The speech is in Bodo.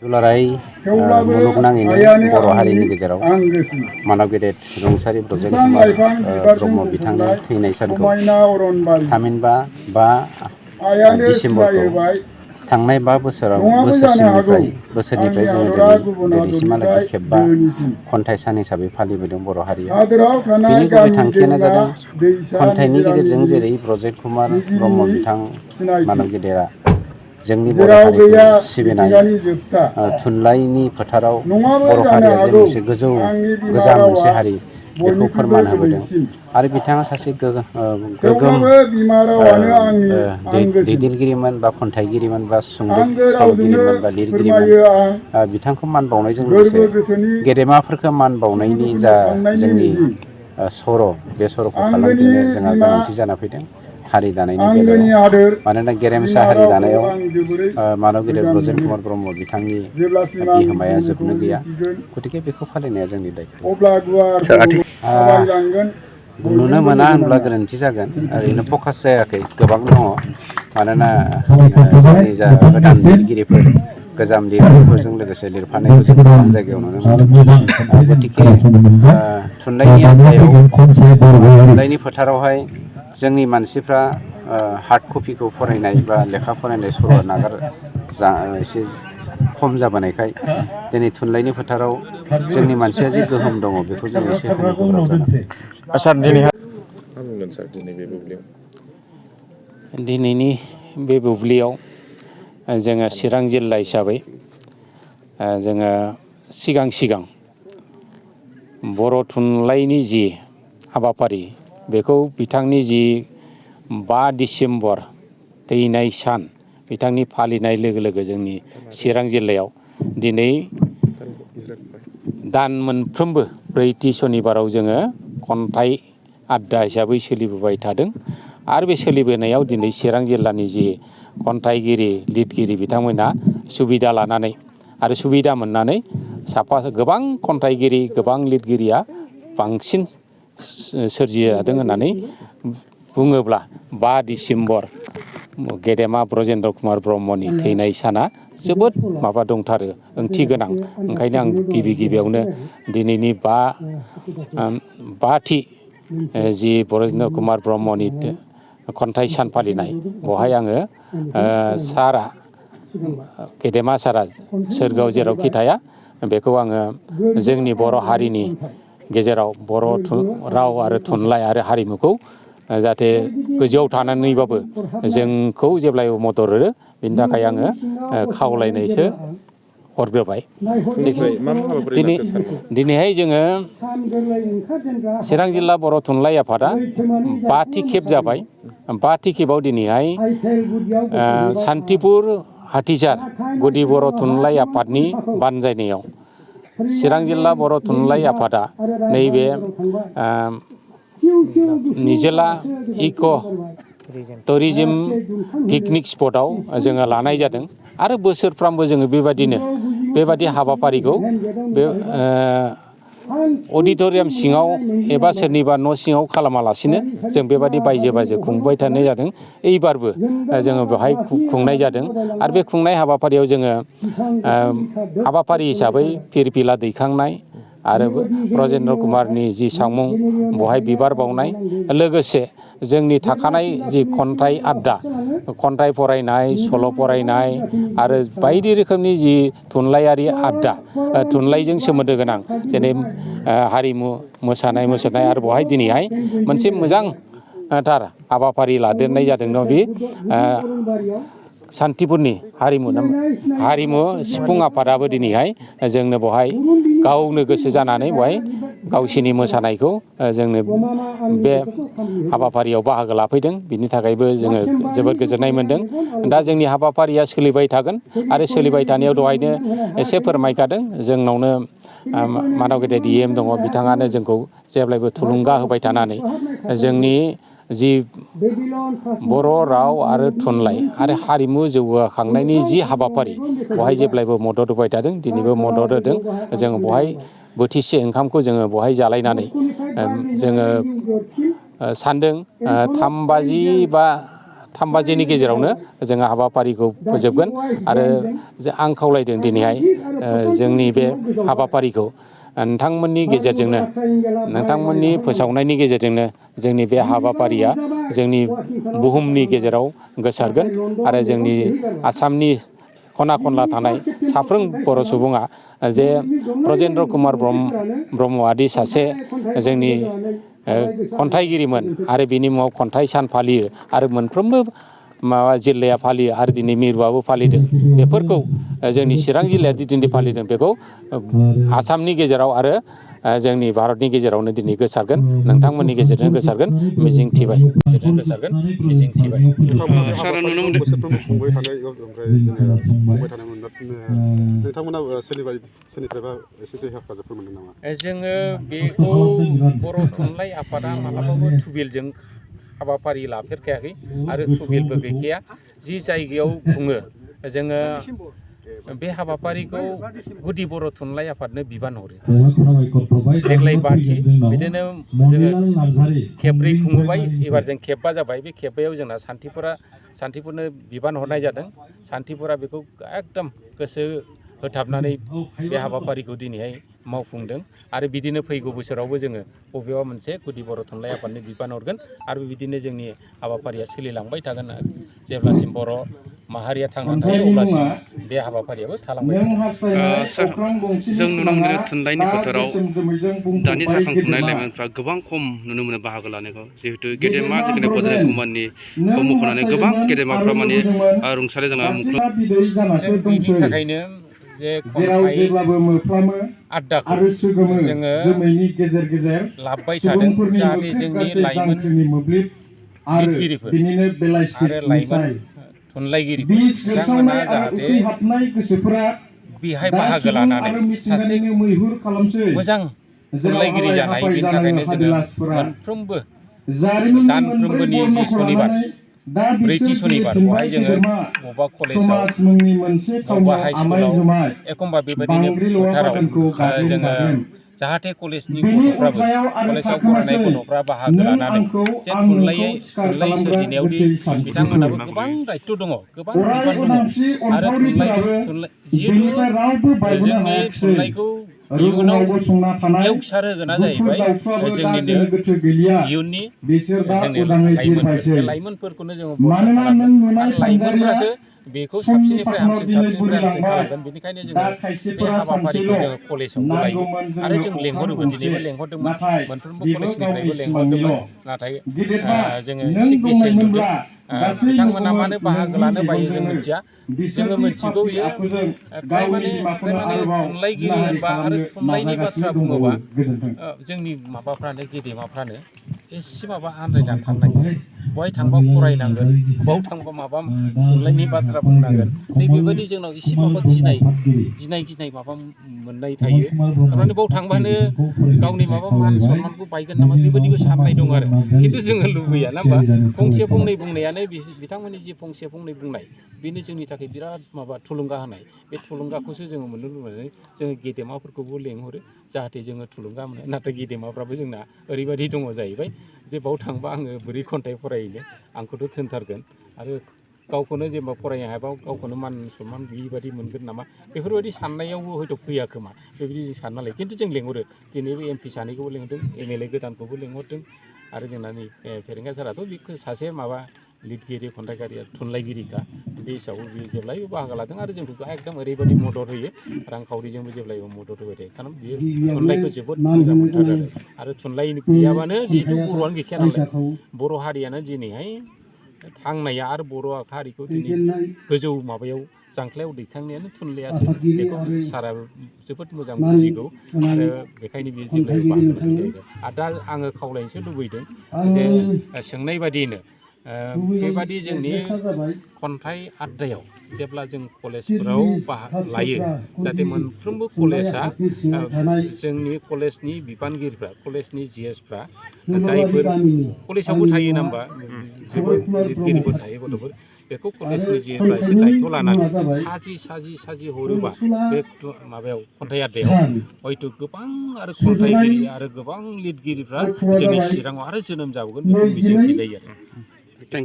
दुलाराय मुलुगनाङैनो बर' हारिनि गेजेराव मानव गेदेर रुंसारि ब्रजेन कुमार ब्रह्म बिथांनि थैनाय सानखौ थामहिनबा 5 डिसेम्बरखौ थांनाय 5 बोसोरनिफ्राय जोङो दिनैसिमहालागै खेबबा खन्थाइ सान हिसाबै फालिबोदों बर' हारिया। बेनि गुबै थांखियानो जादों खन्थाइनि गेजेरजों जेरै ब्रजेन कुमार ब्रह्म बिथां मानव गेदेरा जोंनि बर' हारिखौ सिबिनाय थुनलाइनि फोथाराव बर' हारिया जे मोनसे गोजाम मोनसे हारि बेखौ फोरमान होबोदों आरो बिथाङा सासे गोगोम दैदेनगिरिमोन बा खन्थाइगिरिमोन बा सुंद' सल'गिरिमोन बा लिरगिरिमोन। बिथांखौ मान बावनायजों लोगोसे गेदेमाफोरखौ मान बावनायनि जा जोंनि सर' बे सर'खौ खालामफिननो जोंहा गोनांथि जाना फैदों हारि दानायनि बेलायाव। मानोना गेरेमसा हारि दानायाव मानव गेदेर ब्रजेन कुमार ब्रह्म बिथांनि बिहोमाया जोबनो गैया। गतिके बेखौ फालिनाया जोंनि दायथ'। नुनो मोना होनब्ला गोरोन्थि जागोन। ओरैनो फकास जायाखै, गोबां दङ। मानोना जोंनि जा गोदान लिरगिरिफोर गोजाम लिरगिरिफोरजों लोगोसे लिरफानायखौ जों गोबां जायगायाव नुनो मोनो। गतिके थुनलाइनि आयदायाव थुनलाइनि फोथारावहाय जोंनि मानसिफ्रा हार्ड कपिखौ फरायनाय बा लेखा फरायनाय सर'आ एसे खम जाबोनायखाय दिनै थुनलाइनि फोथाराव जोंनि मानसिया जे गोहोम दङ बेखौ जों एसे होनो गोब्राब जानानै दिनैनि बे बुब्लियाव जोङो चिरां जिल्ला हिसाबै जोङो सिगां बर' थुनलाइनि जि हाबाफारि बेखौ बिथांनि जि 5 डिसेम्बर थैनाय सान बिथांनि फालिनाय लोगो लोगो जोंनि चिरां जिल्लायाव दिनै दान मोनफ्रोमबो ब्रैथि सनिबाराव जोङो खन्थाइ आड्डा हिसाबै सोलिबोबाय थादों आरो बे सोलिबोनायाव दिनै चिरां जिल्लानि जि खन्थाइगिरि लिरगिरि बिथांमोना सुबिदा लानानै आरो सुबिदा मोननानै गोबां खन्थाइगिरि गोबां लिरगिरिया बांसिन सोरजिजादों होननानै बुङोब्ला 5 डिसेम्बर गेदेमा ब्रजेन्द्र कुमार ब्रह्मनि थैनाय साना जोबोद माबा दंथारो ओंथि गोनां। ओंखायनो आं गिबियावनो दिनैनि 5थि जि ब्रजेन्द्र कुमार ब्रह्मनि खन्थाइ सान फालिनाय बेवहाय आङो गेदेमा सारा सोरगोआव जेरावखि थाया बेखौ आङो जोंनि बर' हारिनि गेजेराव बर' राव आरो थुनलाइ आरो हारिमुखौ जाहाथे गोजौआव थानानैबाबो जोंखौ जेब्लायबो मदद होयो बेनि थाखाय आङो खावलायनायसो हरग्रोबाय। दिनैहाय जोङो चिरां जिल्ला बर' थुनलाइ आफादा 5थि खेब जाबाय। 5थि खेबाव दिनैहाय सान्तिपुर हाथिसार गुदि बर' थुनलाइ आफादनि बानजायनायाव चिरां जिल्ला बर' थुनलाइ आफादा नैबे निजोला इक' टुरिजिम पिकनिक स्पटआव जोङो लानाय जादों आरो बोसोरफ्रामबो जोङो बेबादि हाबाफारिखौ बे अडिट'रियाम सिङाव एबा सोरनिबा न' सिङाव खालामालासिनो जों बेबादि बायजो खुंबाय थानाय जादों। एइबारबो जोङो बेवहाय खुंनाय जादों आरो बे खुंनाय हाबाफारियाव जोङो हाबाफारि हिसाबै फिरफिला दैखांनाय आरो ब्रजेन्द्र कुमारनि जि सावमुं बेवहाय बिबार बावनाय लोगोसे जोंनि थाखानाय जि खन्थाइ आड्डा खन्थाइ फरायनाय सल' फरायनाय आरो बायदि रोखोमनि जि थुनलाइयारि आड्डा थुनलाइजों सोमोन्दो गोनां जेरै हारिमु मोसानाय मुसुरनाय आरो बेवहाय दिनैहाय मोनसे मोजांथार हाबाफारि लादेरनाय जादों बे सान्तिपुरनि हारिमु सिफुं आफादाबो दिनैहाय जोंनो बेवहाय गावनो गोसो जानानै बेवहाय गावसिनि मोसानायखौ जोंनो बे हाबाफारियाव बाहागो लाफैदों। बिनि थाखायबो जोङो जोबोद गोजोननाय मोनदों। दा जोंनि हाबाफारिया सोलिबाय थागोन आरो सोलिबाय थानायाव दहायनो एसे फोरमायखादों जोंनावनो मानव गेदेर DM दङ बिथाङानो जोंखौ जेब्लायबो थुलुंगा होबाय थानानै जोंनि जि बर' राव आरो थुनलाइ आरो हारिमु जौगाखांनायनि जि हाबाफारि बेवहाय जेब्लायबो मदद होबाय थादों दिनैबो मदद होदों। जोङो बेवहाय बोथिसे ओंखामखौ जोङो बेवहाय जालायनानै जोङो सानदों 3 बाजि बा 3 बाजिनि गेजेरावनो जोङो हाबाफारिखौ फोजोबगोन आरो आं खावलायदों दिनैहाय जोंनि बे हाबाफारिखौ नोंथांमोननि गेजेरजोंनो नोंथांमोननि फोसावनायनि गेजेरजोंनो जोंनि बे हाबाफारिया जोंनि बुहुमनि गेजेराव गोसारगोन आरो जोंनि आसामनि खना खनला थानाय साफ्रोम बर' सुबुङा जे ब्रजेन्द्र कुमार ब्रह्मआदि सासे जोंनि खन्थाइगिरिमोन आरो बिनि मुङाव खन्थाइ सान फालियो आरो मोनफ्रोमबो जिल्लाया फालियो आरो दिनै मिरुआबो फालिदों बेफोरखौ जोंनि चिरां जिल्लाया दिनै फालिदों बेखौ आसामनि गेजेराव आरो जोंनि भारतनि गेजेरावनो दिनै गोसारगोन नोंथांमोननि गेजेरजों गोसारगोन मिजिंथिबाय गोसारगोन मिजिंथिबाय सारा नुनो मोनदों बोसोरफ्रोमबो खुंबाय थानाय ओमफ्राय जोङो खुंबाय थानाय नोंथांमोना सोरनिफ्रायबा एसेसो हेफाजाबफोर मोनदों नामा? जोङो बेखौ बर' थुनलाइ आफादा मालाबाबो थुबिलजों हाबाफारि लाफेरखायाखै आरो थुबिलबो गैखाया जि जायगायाव खुङो जोङो बे हाबाफारिखौ गुदि बर' थुनलाइ आफादनो बिबान हरो देग्लाय बाथि बिदिनो जोङो खेबब्रै खुङोबाय एबार जों खेबबा जाबाय बे खेबबायाव जोंना सान्थिफुरनो बिबान हरनाय जादों सान्थिफुरा बेखौ एकदम गोसो होथाबनानै बे हाबाफारिखौ दिनैहाय मावफुंदों आरो बिदिनो फैगौ बोसोरावबो जोङो बबेबा मोनसे गुदि बर' थुनलाइ आफादनो बिबान हरगोन आरो बिदिनो जोंनि हाबाफारिया सोलिलांबाय थागोन जेब्लासिम बर' माहारिया थांनानै थायो अब्लासिम बे हाबाफारियाबो थालांबाय थागोन। जों नुनो मोनो थुनलाइनि फोथाराव दानि जाखांफुनाय लाइमोनफ्रा गोबां खम नुनो मोनो बाहागो लानायखौ जिहेतु गेदेमा जोंनि ब्रजेन्द्र कुमारनिखौ मख'नानै गोबां गेदेमाफ्रा माने रुंसारि जानानै मुंख्लं बिनि थाखायनो जे खन्थाइ आड्डाखौ जोङो लाबोबाय थादों जाहाथे जोंनि लाइमोन लिरगिरिफोर आरो लाइमोन थुनलाइगिरिफोर बिथांमोना जाहाथे बेहाय बाहागो लानानै सासे मोजां थुनलाइगिरि जानाय बेनि थाखायनो जोङो मोनफ्रोमबो दानफ्रोमबोनि जि सनिबार ब्रैथि सनिबार बेवहाय जोङो बबेबा कलेजाव बबेबा हाइ स्कुलाव एखमबा बेबायदिनो फोथाराव जोङो जाहाथे कलेजनि गथ'फ्राबो कलेजाव फरायनाय गथ'फ्रा बाहागो लानानै जे थुनलाइ सोरजिनायावदि बिथांमोनहाबो गोबां दायित्व दङ गोबां बिबान दङ आरो जिहेतु जोंनि थुनलाइखौ इयुनाव गेवसार होगोना जाहैबाय जोंनिनो इयुननि जोंनि लाइमोनफोर बे लाइमोनफोरखौनो जोङो भरसा खालामगोन आरो लाइमोनफ्रासो बेखौ साबसिननिफ्राय हामसिन खालामगोन बेनिखायनो जोङो बे हाबाफारिखौ जोङो कलेजावबो लायो आरो जों लेंहरोबो दिनैबो लेंहरदोंमोन मोनफ्रोमबो कलेजनिफ्रायबो लेंहरदोंमोन नाथाय जोङो एसे गेसें नुदों बिथांमोना मानो बाहागो लानो बायो जों मिथिया जोङो मिथिगौ बियो थारमाने थुनलाइगिरि होनबा आरो थुनलाइनि बाथ्रा बुङोबा जोंनि माबाफ्रानो गेदेमाफ्रानो एसे माबा आन्दायनानै थानो नागिरो बहाय थांबा फरायनांगोन बाव थांबा माबा थुनलाइनि बाथ्रा बुंनांगोन नैबेबायदि जोंनाव एसे माबा गिनाय माबा मोननाय थायो थारमाने बाव थांबानो गावनि माबा मान सन्मानखौ बायगोन नामा बेबायदिबो साननाय दं आरो खिन्थु जोङो लुबैया ना होमबा फंसे फंनै बुंनायानो बिथांमोननि जि फंसे फंनै बुंनाय बेनो जोंनि थाखाय बिराद माबा थुलुंगा होनाय बे थुलुंगाखौसो जोङो मोननो लुबैनानै जोङो गेदेमाफोरखौबो लेंहरो जाहाथे जोङो थुलुंगा मोनो नाथाय गेदेमाफ्राबो जोंना ओरैबायदि दङ जाहैबाय जे बाव थांबा आङो बोरै खन्थाइ फरायहैनो आंखौथ' थोनथारगोन आरो गावखौनो जेनेबा फरायनो हायाबा गावखौनो मान सन्मान गैयि मोनगोन नामा बेफोरबायदि साननायावबो हयथ' फैया खोमा बेबायदि जों सानना लायो खिन्थु जों लेंहरो दिनैबो MP सानैखौबो लेंहरदों MLA गोदानखौबो लेंहरदों आरो जोंना नै फेरेंगा साराथ' बेखौ सासे माबा लिरगिरि खन्थाइगिरि थुनलाइगिरिखा बे हिसाबै बियो जेब्लायबो बाहागो लादों आरो जोंखौ एकदम ओरैबायदि मदद होयो रांखावरिजोंबो जेब्लायबो मदद होबाय थायो खारन बियो थुनलाइखौ जोबोद मोजां मोनथारो आरो थुनलाइ गैयाबानो जिहेतु बर'आनो गैखाया नालाय बर' हारियानो दिनैहाय थांनाया आरो बर' हारिखौ दिनै गोजौ माबायाव जांख्लायाव दैखांनायानो थुनलाइयासो बेखौ साराबो जोबोद मोजां बुजिगौ आरो बेखायनो बियो जेब्लायबो बाहागो लायो आरो दा आङो खावलायनोसो लुबैदों जे सोंनाय बादियैनो बेबादि जोंनि खन्थाइ आड्डायाव जेब्ला जों कलेजफोराव लायो जाहाथे मोनफ्रोमबो कलेजा जोंनि कलेजनि बिबानगिरिफ्रा कलेजनि GSफ्रा जायफोर कलेजावबो थायो ना होमबा जोबोद लिरगिरिफोर थायो गथ'फोर बेखौ कलेजनि GSफ्रा एसे दायित्व लानानै साजि हरोबा बे माबायाव खन्थाइ आड्डायाव हयथ' गोबां आरो खन्थाइगिरि आरो गोबां लिरगिरिफ्रा जोंनि चिराङाव आरो जोनोम जाबावगोन बेखौ मिजिंथि जायो आरो थेंक इउ